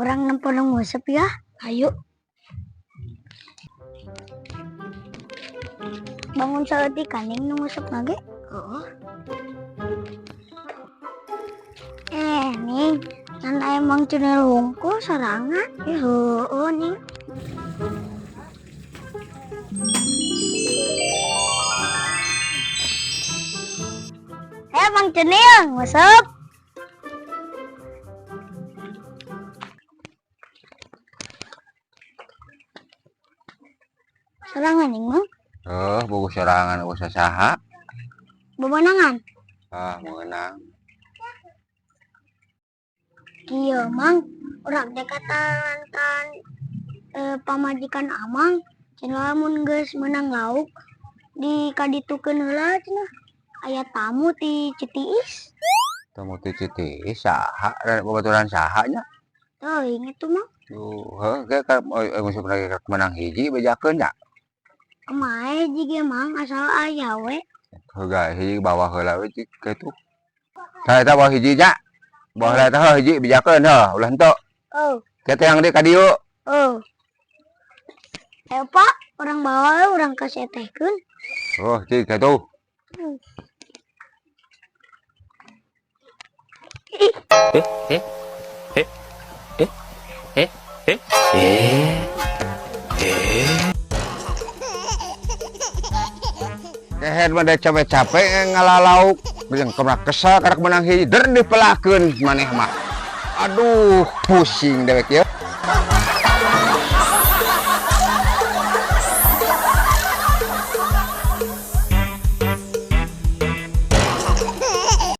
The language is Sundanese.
Urang nempo nu nguseup ya. Ayo. Bangun saeutik kaning nu nguseup ge. Heeh. Eh, Ning, ngan aya Mang Cenil hungkul sorangan. Eh, heueuh, Ning. Eh, Mang Cenil, nguseup. Sorangan, Ning, Mang. Oh, bogo sorangan bogo saha. Bebenangan. Ah, meunang. Kieu, Mang, urang teh katalantan pamajikan Amang, cenah lamun geus meunang lauk di kaditukeun heula cenah. Aya tamu ti Citiis. Tamu ti Citiis saha, babaturan saha nya? Teuing atuh, Mang. Duh, heuh ge ka nguseup lagi menang hiji bejakeun nya. Kumaha hiji ge, Mang, asal aya we. Heula hiji bawa heula we cik kitu. Tah eta bawa hiji nya. Bawa heula eta heuh hiji bejakeun heuh, ulah henteu. Oh. Kieu yang di ka dieu. Oh. Ayo, Pak, urang bawa we urang kasetehkeun. Oh, cik kitu. Eh, eh, eh, eh, eh, eh, eh, eh. Kehed mah da capek-capek ngalalauk, jeung kemana kesel karak menang hiji der dipelakeun maneh mah. Aduh, pusing dewek ye.